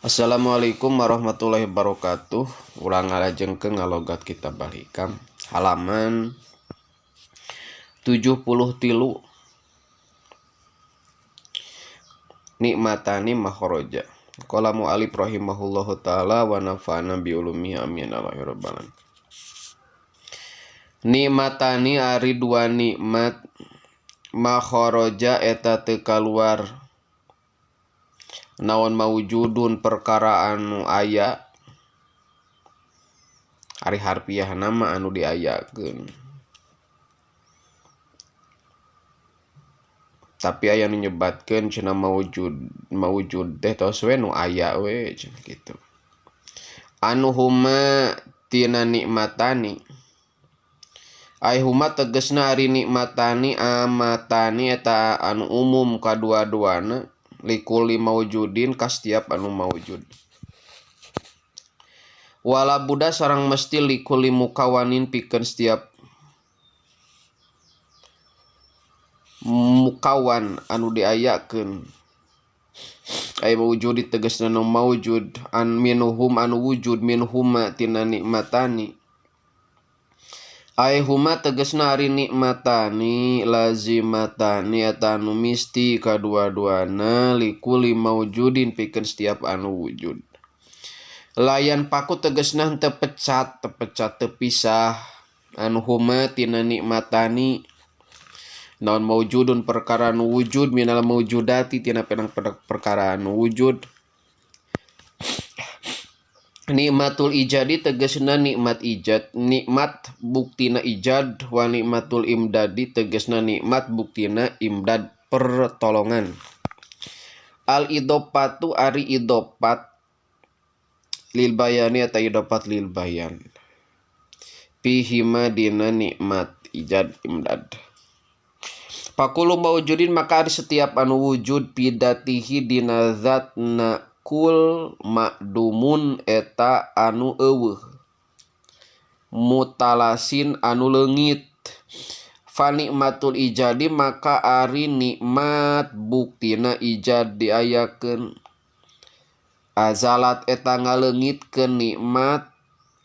Assalamualaikum warahmatullahi wabarakatuh. Urang ngalajengkeun ngalogat kitab Al-Hikam halaman 73. Nikmatani makharaja. Qala mu'alif rahimahullahu taala wa nafa'ana bi ulumihi amin ya rabbal alamin. Nikmatani ari dua nikmat makharaja eta teu kaluar naon maujudun perkara anu aya ari harfiah nama anu diayakeun tapi aya nu nyebatkeun cenah maujud maujud teh tos we nu aya we cenah kitu anu huma tina nikmatani ai huma tegasna ari nikmatani amatani eta anu umum kadua-duana likuli maujudin ka setiap anu maujud wala buddha sareng mesti likuli mukawanin pikeun setiap mukawan anu diayakeun ai maujud tegasna nu maujud an minuhum anu wujud minhuma tina nikmatani ai huma tegasna ari nikmatani lazimatani eta anu misti kadua-duana likuli maujudin pikeun setiap anu wujud layan paku tegasna henteu pecat teu pecat teu pisah anu huma tina nikmatani naon maujudun perkara anu wujud minal maujudati tina perkara anu wujud nikmatul ijadi tegasna nikmat ijad nikmat buktina ijad wa nikmatul imdadi tegasna nikmat buktina imdad pertolongan al idopatu ari idopat lil bayani eta idopat lil bayan pihima dina nikmat ijad imdad pakulu maujudin maka ari setiap anu wujud pidatihi dina zatna kul makdumun eta anu eueuh mutalasin anu leungit fa nikmatul ijadi maka ari nikmat buktina ijad diayakeun azalat eta ngaleungitkeun nikmat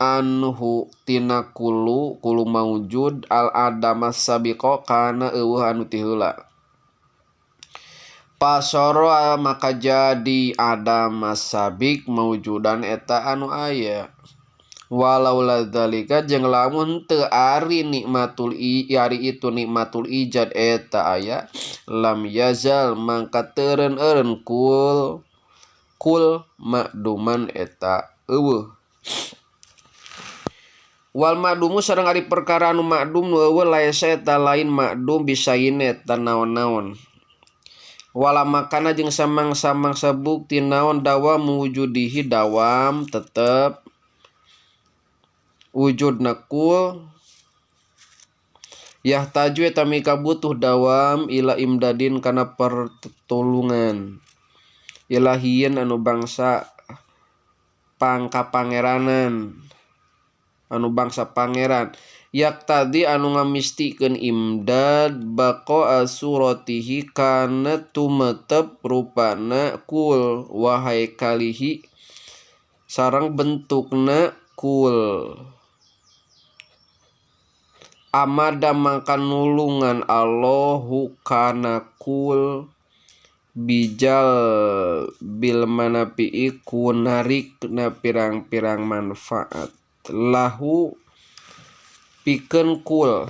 anhu tina kulu kulu maujud al adamas sabiqa kana eueuh anu ti heula pasoro maka jadi adam masabik maujudan eta anu aya walau ladzalika jeung lamun teu ari nikmatul ari itu nikmatul ijad eta aya lam yazal mangka teureun-eureun kul kul makduman eta eueuh wal makdumu sareng ari perkara anu makdum nu eueuh laesa eta lain makdum bisain eta naon-naon wala makana jeung samang-samangsa bukti naon dawam wujudihi dawam tetep wujudna kul yahtaju eta mika butuh dawam ila imdadin kana pertulungan ilahiyin anu bangsa pangkapangeranan anu bangsa pangeran yak tadi anu ngamistikeun imdad baqa asuratihi kana tumetep rupana kul wahai kalihi sareng bentukna kul amada mangka nulungan Allahu kana kul bijal bil manafi'i ku narikna pirang-pirang manfaat lahu pikeun kul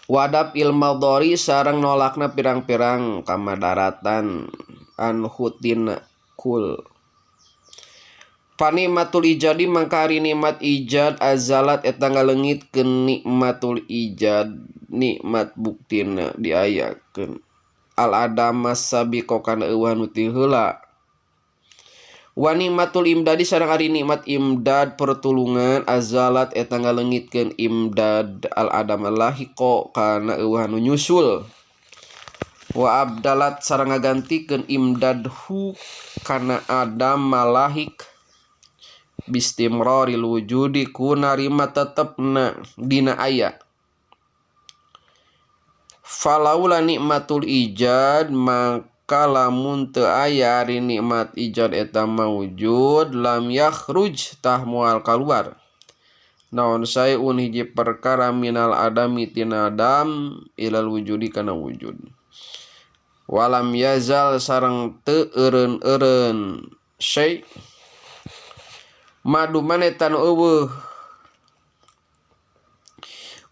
wadab ilmadori sareng nolakna pirang-pirang kamadaratan anhutina kul panikmatul ijadi mangka ari nikmat ijad azalat eta ngaleungitkeun nikmatul ijad nikmat buktina diayakeun al adamas sabiqa kana eueuh anu ti heula wa nikmatul imdadi sareng ari nikmat imdad pertulungan azalat eta ngaleungitkeun imdad al adam lahiqa kana eueuh anu nyusul wa abdalat sareng ngagantikeun imdadhu kana adam malahik bistimraril wujudi ku narima tetepna dina aya falaula nikmatul ijad maka Maka lamun teu aya ari nikmat ijad eta maujud lam yakhruj tah moal kaluar naon sayun hiji perkara minal adami tina adam ilal wujudi kana wujud. Walam yazal sareng teu eureun-eureun syai maduman eta nu eueuh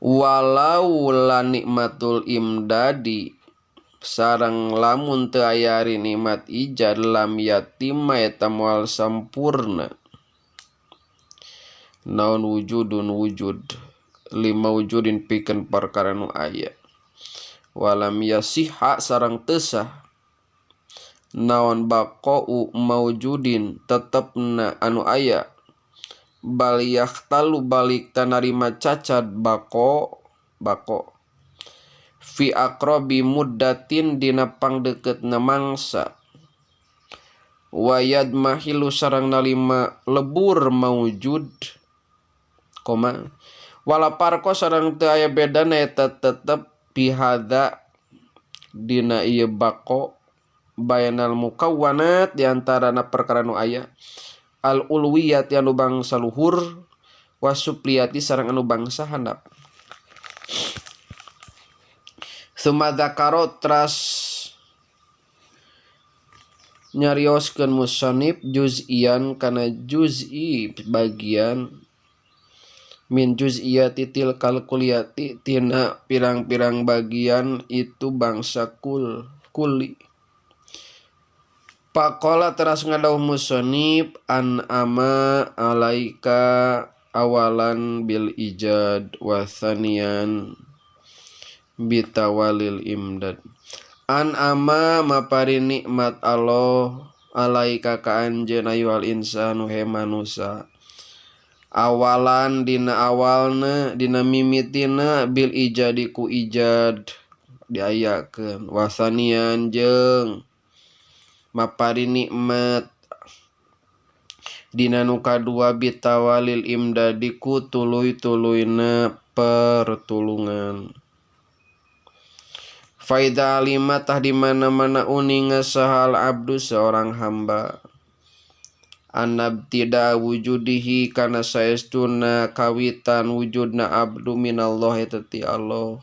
walau la nikmatul imdadi sareng lamun teu aya ari nikmat ijad lam yatima eta moal sampurna naon wujudun wujud lima wujudin pikeun perkara nu aya. Walam yasiha sareng teu sah naon baqa'u maujudin tetepna anu aya bal yahtalu balik tanarima cacat baqo baqo fi aqrabi muddatin dina pangdeukeutna mangsa wayad mahilu sareng nalima lebur maujud koma wala parko sareng teu aya bedana eta tetep bihadza dina ieu baqo bainal mukawwanat di antarana perkara nu aya al ulwiyati anu bangsa luhur wasupliyati sareng anu bangsa handap. Summa dzakaro tras nyarioskeun musannif juz'ian kana juz'i bagian min juz'iyati tilkal kulliyati tina pirang-pirang bagian itu bangsa kulli. Pakola teras ngadauh musannif an ama alaika awalan bil ijad wa thaniyan bitawalil imdad. An ama mapari nikmat Allah alaika ka anjeun ayuhal insanu he manusa. Awalan dina awalna dina mimitina bil ijadi ku ijad diayakeun wa thaniyan jeung mapari nikmat dina nu kadua bitawalil imdadi ku tuluy-tuluyna pertulungan. Faida alima tah di mana-mana uninga sahal abdu seorang hamba anabtida wujudihi kana saestuna kawitan wujudna abdu minallah eta ti Allah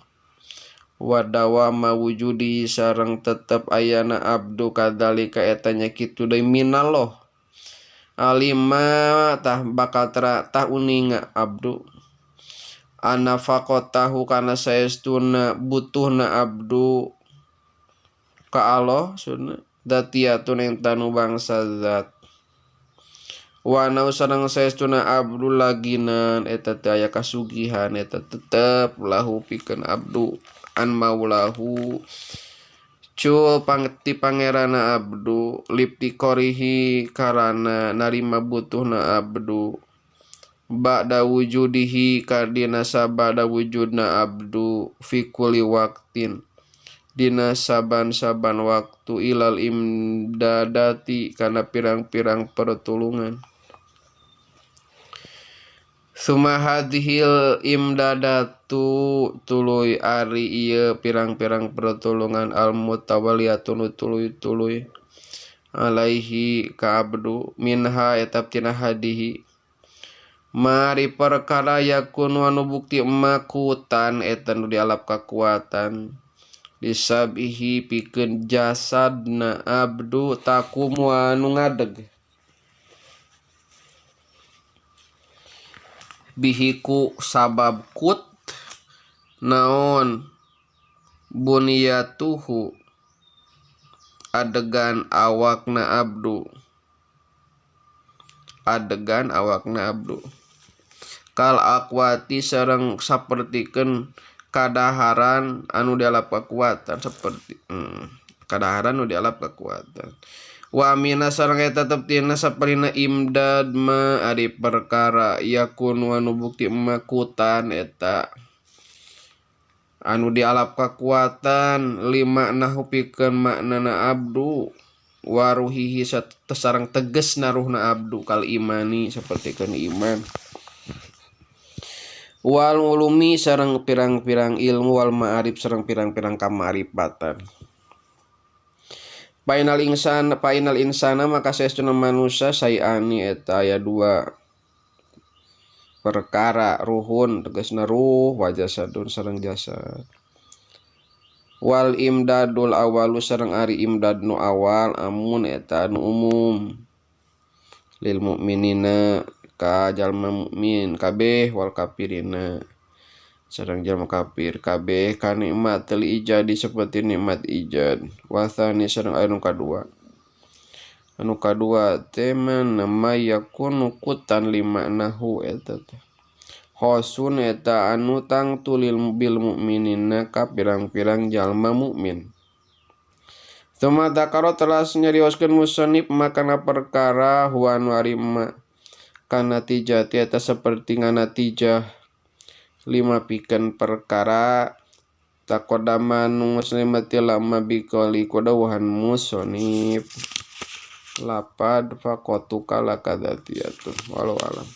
wadawama wujudi sareng tetep ayana abdu kadzalika eta nya kitu deui minallah alima tah bakal tah uninga abdu anafaqatahu kana saestuna butuhna abdu ka Allah sunna dzatiyatun eta nu bangsa zat wa nau sareng saestuna abdu laginan eta teh aya kasugihan eta tetep lahu pikeun abdu an maulahu cul pangti pangerana abdu liptikorihi karana narima butuhna abdu ba'da wujudihi kadina sabada wujudna abdu fi kulli waqtin dina saban-saban waktu ilal imdadati kana pirang-pirang pertulungan. Suma hadhil imdadatu tuluy ari ieu pirang-pirang pertulungan al mutawaliyatu nu tuluy-tuluy alaihi ka abdu minha eta tina hadihi mari perkara yakun anu bukti makutan eta nu dialap kakuatan disabihi pikeun jasadna abdu takumu anu ngadeg bihiku sabab kut naon buniyatuhu adegan awakna abdu adegan awakna abdu kal akwati sareng sapertikeun kadaharan anu dialap kakuatan seperti kadaharan anu dialap kakuatan wa amina sareng eta tetep tina saperina imdad ma ari perkara yakun anu bukti makutan eta anu dialap kakuatan lima nahu pikeun maknana abdu waruhihi sareng tegesna ruhna abdu kal imani sapertikeun iman wal ulumi sareng pirang-pirang ilmu wal ma'arif sareng pirang-pirang kamaripatan. Fa innal insan, fa innal insana, maka saestuna manusia, syai'ani, eta aya dua perkara, ruhun tegasna ruh, wa jasadun sareng jasad. Wal imdadul awalu, sareng ari imdad nu awal, amun, eta anu umum, lil mukminina, ka jalma mukmin kabeh, wal kafirina, sareng jalma kafir kabeh, ka nikmatil ijadi, seperti nikmat ijad. Watsani, sareng anu kadua, anu kadua teh mana, ma yakunu qutan limaknahu, eta teh khosun, eta anu tangtu, lil bil mukminina, ka pirang-pirang jalma mukmin. Tsumma dzakara, telah nyarioskeun musannif, ma, kana perkara, huwa, anu ari ma, kanatijati, eta seperti nganatijah, lima, pikeun perkara, taqoddama, nu muslimati lama, biqouli, kudawuhan musonif, lapad faqatuka lakadzatiyatun. Wallahu alam.